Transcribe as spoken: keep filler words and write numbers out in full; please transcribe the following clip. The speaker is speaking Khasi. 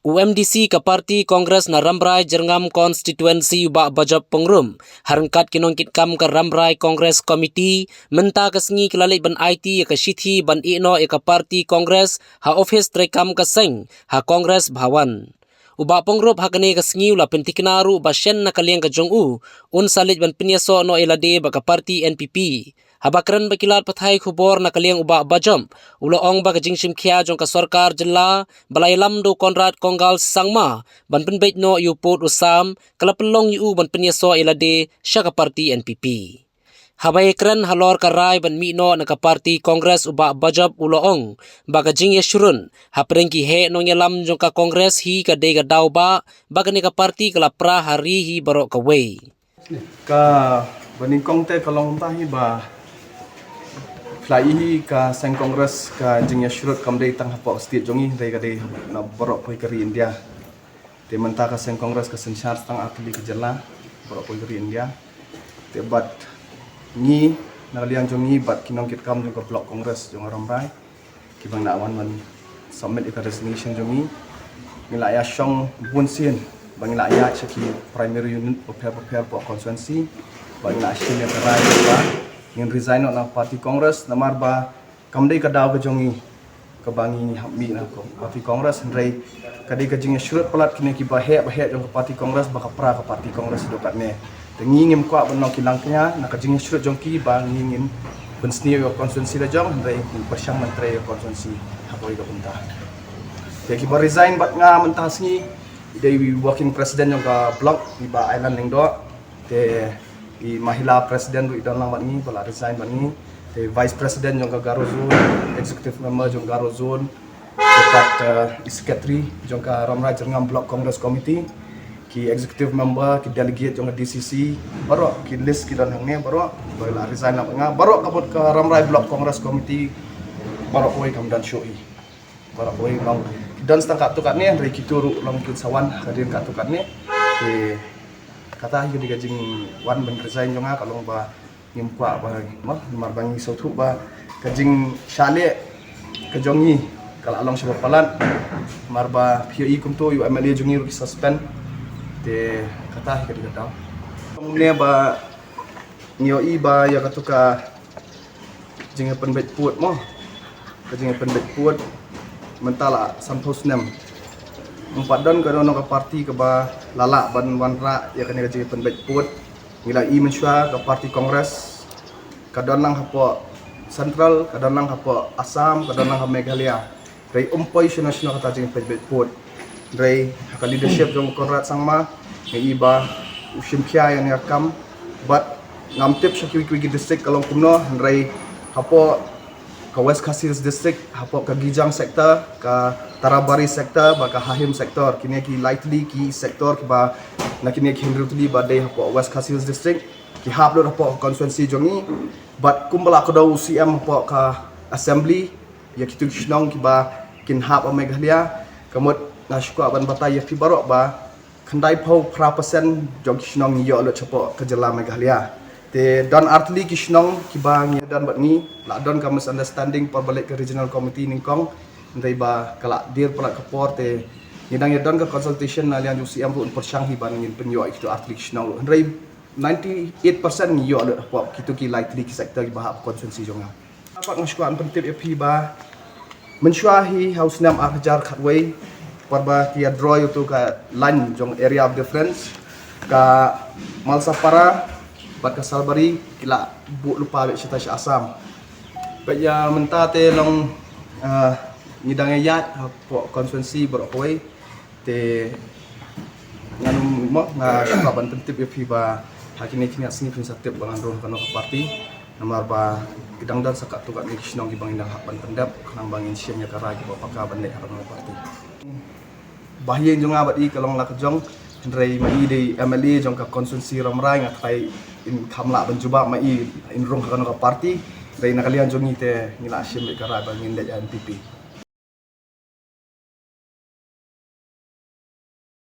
U MDC ka party Congress na Rambrai Jyrngam Constituency u Bah Bajop Pyngrope, ha ryngkat ki nongkitkam ka Rambrai Congress Committee, mynta ka sngi ki la leit ban aiti ïa ka shithi ban ïehnoh ïa ka party Congress ha ophis treikam ka seng, ha Congress Bhawan. U Bah Pyngrope ha kane ka sngi u la pynthikna ruh ba shen na ka liang ka jong u, un sa leit ban pynïasoh noh ïa lade bad ka party NPP. Haba kren bad ki lad pathai khubor na ka liang u Bah Bajop, u la ong ba ka jingshim khia jong ka sorkar jylla ba la ïalam da u Conrad Kongkal Sangma ban pynbeit noh ïa u pud u sam, ka la pynlong ïa u ban pynïasoh ïa lade sha ka party NPP. Haba ïakren halor ka rai ban mih noh na ka party Congress u Bah Bajop u la ong ba ka jingïashrut hapdeng ki heh nongïalam jong ka Congress hi ka dei ka daw ba, ba kane ka party ka la pra ha ri hi baroh kawei. Ka ba nyngkong te ka long mynta hi ba phi la i hi ka seng Congress ka jingïashrut kam dei tang hapoh state jong ngi, dei ka dei na baroh poi ka ri India. Te mynta ka seng Congress ka synshar tang artylli ka jylla baroh poi ka ri India. Te bad ngi na ka liang jong ngi bad ki nongkitkam jong ka Block Congress jong ka Rambrai, kiba ngi la wan ban submit ïa ka resignation jong ngi. Ngi la ïa shong bun sien ba ngi la ïa sha ki primary unit bapher bapher hapoh constituency, ba ngi la shim ïa ka rai ba ngin resign noh na party Congress, namar ba kam dei ka daw ka jong ngi kaba ngi hap mih na ka party Congress, hynrei ka dei ka jingïashrut palat kine kiba heh ba heh jong ka party Congress ba ka pra ka party Congress haduh katne. Te ngi ngim kwah ban long ki langkñia na ka jingïashrut jong ki ba ngi ngin pynsniew ïa ka constituency la jong, hynrei ngin pyrshang ban trei ïa ka constituency ha kawei ka bynta. Te kiba resign bad nga mynta sngi, i dei i working president jong ka block, i Bah Ailan Lyngdoh. Te i Mahila president ruh i don lang bad ngi, ba la resign bad ngi. Te vice president jong ka Garo Zone, executive member jong Garo Zone, te pat, eh, i secretary jong ka Rambrai Jyrngam Block Congress Committee, ki executive member, ki delegate jong ka DCC, baroh ki list ki don hangne, baroh ba la resign lang bad nga, baroh ka mut ka Rambrai Block Congress Committee, baroh kawei kam don shuh hi. Baroh kawei long ki don tang katto katne, hynrei kito ruh long kin sa wan hadien katto katne. Te kata hi ka dei ka jingwan ban resign jong nga, ka long ba ngim kwah ba, mo, namar ba ngi sngewthuh ba ka jingshah leh ka jong ngi ka la long shibun palat, namar ba phi ïohi kumto ïa u MLA jong ngi ruh ki suspend. Te kata hi ka dei ka daw. Kumne ba ngi ïohi ba ïa kato ka jingpynbeit pud, mo, ka jingpynbeit pud mynta la sanphew snem. Ym pat don kano kano ka party kaba la lah ban wanrah ïa kane ka jingpynbeit pud. Ngi la i mynshuwa ka party Congress ka don lang hapoh Central, ka don lang hapoh Assam, ka don lang ha Meghalaya. Hynrei ym poi shano shano kata jingpynbeit pud. Hynrei ha ka leadership jong Conrad Sangma, nga i ba u shim khia ïa kane ka kam, bad ngam tip sha kiwei kiwei ki district ka long kumno, hynrei hapoh ka West Khasi Hills District, hapoh ka Gijang sector, ka Tarabari sector, bad ka Hahim sector, kine ki lai tylli ki sector kiba, na kine ki hynriew tylli ba dei hapoh West Khasi Hills District, ki hap lut hapoh constituency jong ngi, bad kumba la kdew u CM hapoh ka assembly, ïa kito ki shnong kiba kin hap ha Meghalaya, ka mut nga shu kwah ban batai ïa phi baroh ba khyndai phew phra percent jong ki shnong ngi ïoh lut shapoh ka jylla Meghalaya. Te don artylli ki shnong kiba ngi don bad ngi, la don ka misunderstanding por ba leit ka regional committee nyngkong, hynrei ba ka la dier palat ka por te ngi dang ïa don ka consultation na liang jong u CM ruh, un pyrshang hi ban ngin pynïoh ïa kito artylli ki shnong ruh. Hynrei ninety-eight percent ngi ïoh lut hapoh kito ki lai tylli ki sector kiba hap constituency jong nga. Pat nga shu kwah pyntip ïa phi ba mynshuwa hi ha u snem ar hajar khatwei, por ba ki ïa draw ïa uto ka line jong area of difference, ka Malsapara bad ka Salbari ki la buh lypa beit shata sha Assam. Bad ïa mynta te long, ah, ngi dang ïaid hapoh constituency baroh kawei. Te ngan, mo, nga shu kwah ban pyntip ïa phi ba ha kine ki sngi phin sa tip ba ngan rung ha kano ka party. Namar ba ki dang don sa katto katne ki shnong kiba ngin dang hap ban pyndep, khnang ba ngin shim ïa ka rai kaba paka ban leit ha kano ka party. Ba ïing jong nga bad i ka long la ka jong, hynrei ma i dei MLA jong ka constituency Rambrai, nga tharai in kham lah ban jubab ma i in rung ha kano ka party. Hynrei na ka liang jong ngi te ngi la shim ïa ka rai ba ngin leit ha NPP.